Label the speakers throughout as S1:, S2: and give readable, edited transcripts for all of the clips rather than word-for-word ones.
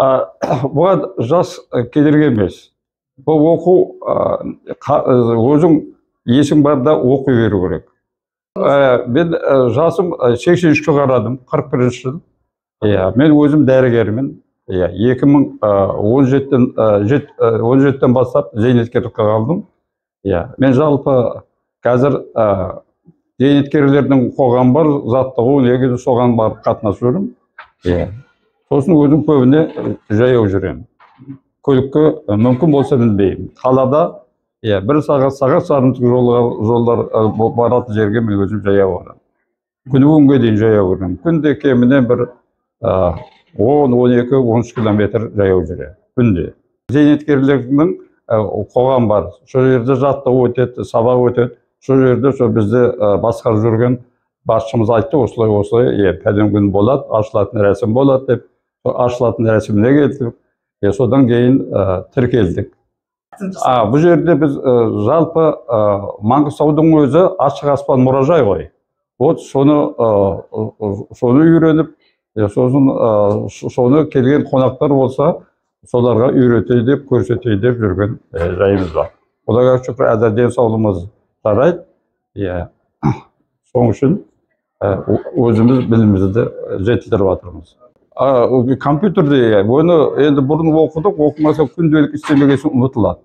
S1: Бұған жас кедергі емес. Бұл оқу, өзің есің барда оқи беру керек. Мен жасым 83-ке қарадым, 41 жыл. Иә, мен өзім дәрігермін. Иә, 2017-ден бастап зейнеткерлікке қалдым. Иә, мен жалпы қазір зейнеткерлердің қоғамы бар, жаттығу, негізі соған барып қатынасып жүрмін. Иә. Сосын өзім көбіне жаяу жүремін. Көлікке мүмкін болса мінбеймін. Қалада, иә, бір сағат, сағат жарымдық жолдар баратын жерге мен өзім жаяу барамын. Күні күнге дейін жаяу жүремін. Күнде кемінен бір 10, 12, 13 километр жаяу жүремін. Күнде. Зейнеткерлердің қоғам бар. Сол жерде жаттығу өтеді, сабақ өтеді. Сол жерде сол бізді басқарып жүрген басшымыз айтты, осылай осылай, иә, пәлен күн болады, ашылатын рәсім болады деп. Сол ашылатын рәсіміне келдік. Содан кейін тіркелдік. Бұл жерде біз жалпы Маңғыстаудың өзі ашық аспан мұражай ғой. Вот соны үйреніп, сосын соны келген қонақтар болса, соларға үйретейін деп, көрсетейін деп жүрген жайымыз бар. Құдайға шүкір, әзір денсаулығымыз жарайды. Иә. Соның үшін өзіміз білімімізді жетілдіріп жатырмыз. Компьютерде, оны енді бұрын оқыдық, оқымаса күнделік істемеген соң ұмытылады.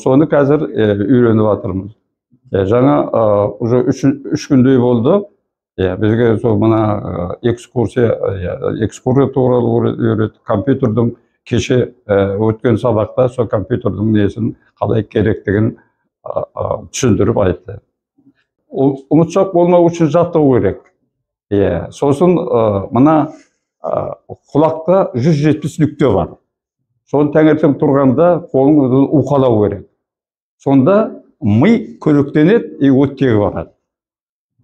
S1: Соны қазір үйреніп жатырмыз. Жаңа уже үш күндей болды. Бізге сол мына экскурсия, экскурсия туралы үйретті. Компьютердің кеше өткен сабақта сол компьютердің несін қалай керектігін түсіндіріп айтты. Ұмытшақ болмау үшін жаттығу керек. Иә, сосын мына құлақта 170 нүкте бар. Соны таңертең тұрғанда қолыңды уқалау керек. Сонда ми көректенеді и оттегі барады.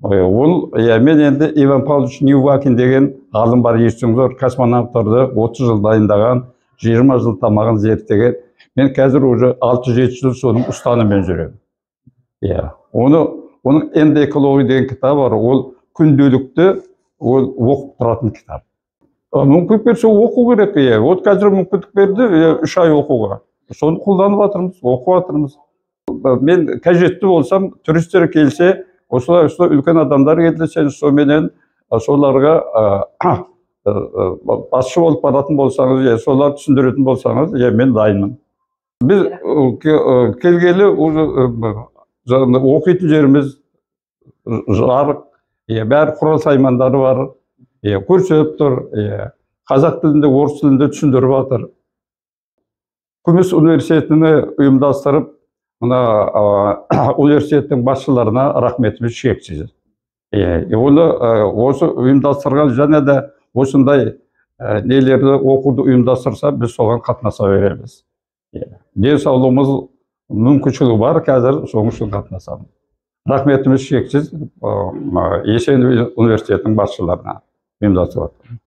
S1: Ол, иә, мен енді Иван Павлович Неувакин деген ғалым бар, естіңіз бар, космонавттарды 30 жыл дайындаған, 20 жыл тамағын зерттеген. Мен қазір уже 6-7 жыл соның ұстанымымен жүремін. Иә, оның «Эндоэкология» деген кітабы бар, ол күнделікті ол оқып тұратын кітап. Мүмкіндік берсе оқу керек, иә. Вот қазір мүмкіндік берді, иә, 3 ай оқуға. Соны қолданып жатырмыз, оқып жатырмыз. Мен қажетті болсам, туристер келсе, осылай осылай үлкен адамдар келсе, сен соменен соларға басшы болып баратын болсаңыз, иә, солар түсіндіретін болсаңыз, иә, мен дайынмын. Біз келгелі уже жаңағы оқитын жеріміз жарық, иә, бәрі құрал саймандары бар, иә, көрсетіп тұр, иә, қазақ тілінде, орыс тілінде түсіндіріп жатыр. Күміс университетini ұйымдастырып, мына университеттің басшыларына рахметіміз шексіз. Иә, оны осы ұйымдастырған және де осындай нелерді оқуды ұйымдастырса, біз соған қатынаса береміз. Иә. Денсаулығымыз мүмкіншілігі бар қазір, соның үшін қатынасамыз. Рахметіміз шексіз Есенов университетінің басшыларына ұйымдастырып жатыр.